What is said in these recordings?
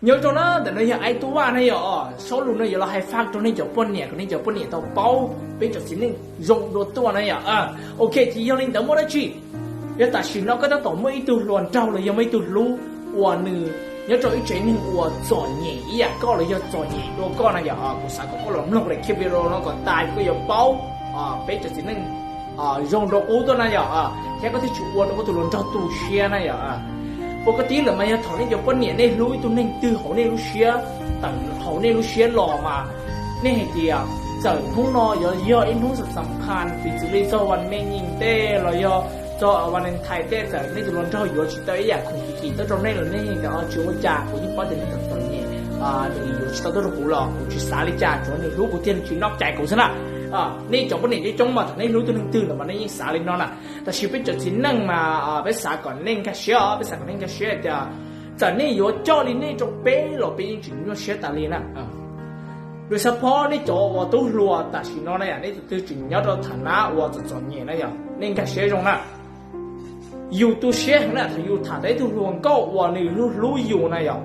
Nyob rau na, ntawm no yog Aib Tub Vaj na yom, saub lus no yuav los hais faj rau nej cov poj niam kom nej cov poj niam tau paub peb cov txiv neej zoo dua tuaj na yom. Ok, ces yog li ntawd muaj dab tsi, yog tam sim no koj tab tom muaj ib tug hluas nraug los yog muaj ib tug hlub uas nws nyob rau ib tsev neeg uas txom nyem ib yam koj los yog txom nyem dua koj na yom, kuv xav kom koj los mloog daim clip video no kom tas koj yuav paub peb cov txiv neej zoo rau qub tuaj na yom, thiab koj thiaj tsis ua rau koj tus hluas nraug tu siab na yom. Ua koj tib lawm mas yog thaum nej cov poj niam nej hlub ib tug neeg twg hauv nej lub siab, tawm hauv nej lub siab los mas nej hais tias txawm hnub no yuav yog ib hnub xam xam khas piv txwv li txog vas me nyim tej los yog txog Valentine tej, txawm nej tus hluas nraug yuav tsis tau ib yam khoom kim kim tuaj rau nej los nej yeej tias tsis ua cas, kuv yeej paub tias nws txom txom nyem, nws yuav tsis tau tuaj rau kuv los kuv tsis xav li cas, tsuav nws hlub kuv thiaj li tsis noj cai kuv xwb na. Nej cov poj niam coob coob mas thaum nej hlub tus neeg twg lawm mas nej yeej xav li no na. Tab sis peb cov txiv neej mas peb xav kom nej nkag siab os, peb xav kom nej nkag siab hais tias txawm nej yuav coj li nej rau peb los peb yeej tsis nyuaj siab tas li na. Lus xav phob nej cov uas tub hluas tam sim no na yom, nej tus twg tseem nyob rau tham nab uas txom txom nyem na yom, nej nkag siab zoo na. Yus tu siab heev na thaum yus tham tau ib tug hluas nkauj uas nws hlub hlub yus na yom,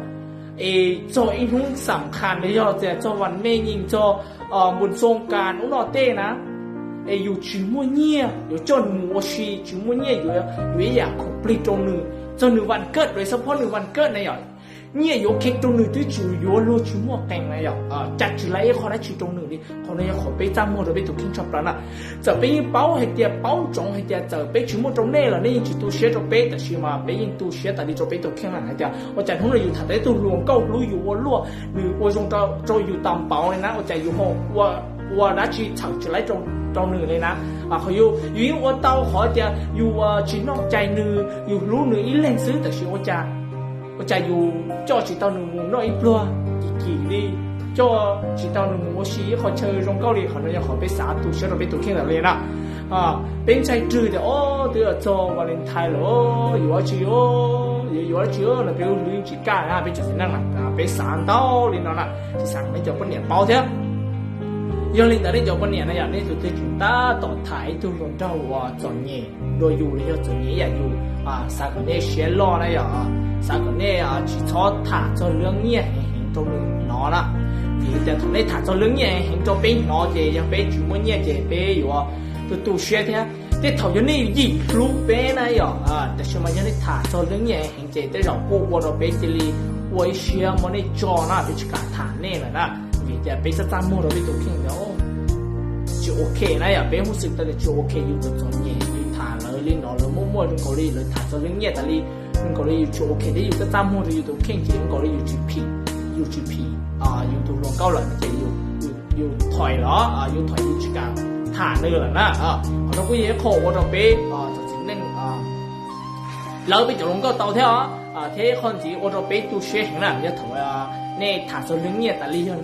es txog ib hnub xam khas los yog tias txog vas me nyim, txog npus xoo kas ub no tej na, es yus tsis muaj nyiaj yuav coj nws mus ua si, tsis muaj nyiaj yuav yuav ib yam khoom plig rau nws, txog nws vas kawj, lus xav phob nws vas kawj na yom, nyiaj yuav kheev rau nws twb tsis yuav luag tsis muaj qees na yom, cas tsis laib ib qho dab tsi rau nws li. Qhov no yog qhov peb txaj muag rau peb tus kheej tshaj plaws na. Txawm peb yeej paub hais tias paub ntsoov hais tias txawm peb tsis muaj rau nej los nej yeej tsis tu siab rau peb, tab sis mas peb yeej tu siab tas li rau peb tus kheej na hais tias ua cas hnub no yus tham tau ib tug hluas nkauj hlub yus ua luaj, nws ua zoo rau yus tas npaum li na, ua cas yus ho ua dab tsi txhawm tsis laib rau nws li na. Qhov yus, yus yeej ua tau qhov tias yus tsis noj cai nws, yus hlub nws ib leeg xwb, tab sis ua cas ua cas yus coj tsis tau nws mus noj ib pluag kim kim li, coj tsis tau nws mus ua si ib qho chaw zoo nkauj li. Qhov no yog qhov peb xav tu siab rau peb tus kheej tas li na. Peb ntshai rwg tias o, twb txog Valentine lawm, yuav dab tsi, yuav yuav dab tsi los peb lub hlwb tsis kaj na, peb cov txiv neej na, peb xav ntau li no na, tsis xav nej cov poj niam paub thiab. Yog li ntawd nej cov poj niam na yom, nej tus twg tseem tab tom tham ib tug hluas nraug uas txom nyem dua yus los yog txom nyem ib yam yus, xav kom nej siab loj na yom, xav kom nej tsis txhob tham txog lub nyiaj heev heev rau nws hnov na. Vim tias thaum nej tham txog lub nyiaj heev heev rau peb hnov ces yog peb tsis muaj nyiaj ces peb yuav tu tu siab thiab. Tej thaum yog nej yim hlub peb na yom, tab sis mas yog nej tham txog lub nyiaj heev heev ces tej zaum kuj ua rau peb cia li ua ib siab muab nej tso na, peb tsis kam tham nej lawm na. Vim tias peb txaj txaj muag rau peb tus kheej ntawd tsis ok na yom, peb hu xwm tau tias tsis ok, yus txom txom nyem yus tham lawv li no lawv muaj muaj zoo nkaus li lawv tham txog lub nyiaj tas li, zoo nkaus li yus tsis ok thiab yus txaj txaj muag rau yus tus kheej ces zoo nkaus li yus tsis phim, yus tsis phim yus tus hluas nkauj lawm ces yus thaiv los yus thaiv yus tsis kam tham nws lawm na. Qhov no kuj yog ib qho ua rau peb cov txiv neej lawv peb cov hluas nkauj tau thiab os, thiab ib qho ntxiv ua rau peb tu siab heev na yog thaum nej tham txog lub nyiaj tas li, yog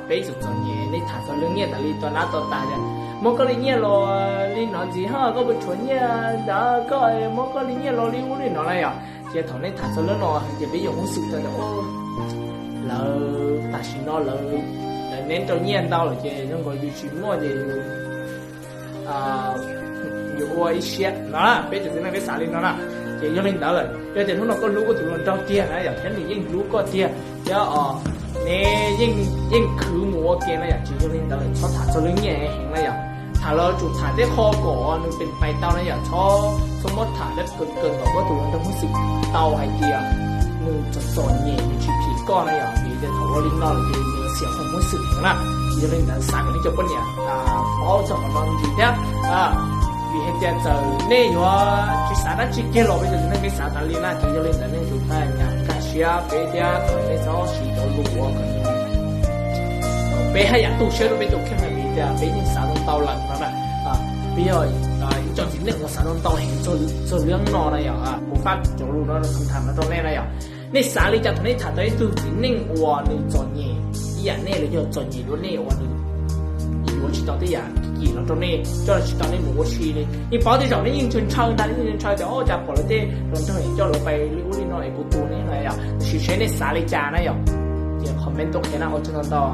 peb txom txom nyem nej tham txog lub nyiaj tas li tua nab tua tas tias muab koj li nyiaj los li no ntxiv ho koj puas tshuav nyiaj ntawd, koj muab koj li nyiaj los li ub li no na yom. Ces thaum nej tham txog lub no ces peb yuav hu xwm tau tias lawv tam sim no lawv, lawv neb rau nyiaj ntau lawm ces zoo nkaus yus tsis muaj ces yus ua ib siab no, peb cov txiv neej peb xav li no na. Ces yog li ntawd lawm yog tias hnub no koj hlub koj tus hluas nraug tiag na yom, thiab nws yeej hlub koj tiag thiab neb yeej khwv mus ua ke na yom, ces yog li ntawd lawm txhob tham txog lub nyiaj heev na yom. Tham los tsum tham tej qho kom nws pes pais tau na yom, txhob, txhob muab tham tej kawg kom koj tus hluas nraug muaj xwm tau hais tias nws txom txom nyem nws tsis phim koj na yom, vim tias thaum ua li no lawm ces nws xiam qhov muaj xwm heev na. Yog li ntawd xav kom nej cov poj niam paub txog qhov no ntxiv thiab. Vim hais tias txawm nej yuav tsis xav dab tsi kiag los peb cov txiv neej peb xav tas li na, ces yog li ntawd nej tus thaj nyas kaj siab peb thiab kom nej txhob siv cov lus ua kom peb haj yam tu siab rau peb tus kheej na, vim tias peb yeej xav tau ntau lawm no na. Peb yog ib co txiv neej uas xav tau ntau heev txog lub no na yom, kuv faj cov lus no tham no rau nej na yom. Nej xav li cas thaum nej tham tau ib tug txiv neej uas nws txom nyem ib yam nej los yog txom nyem dua nej uas nws yuav tsis tau tej yam kim no rau nej, coj tsis tau nej mus ua si li. Nej paub tej zaum nej yeej ntshaw ntshaw ntag, nej yeej ntshaw tias o cas pom lawv tej hluas nraug coj lawv pais li ub li no es kuv tus ne na yom, tiam sis seb nej xav li cas na yom. Ces comment tuaj qhia na, ua tsaug ntau ntau.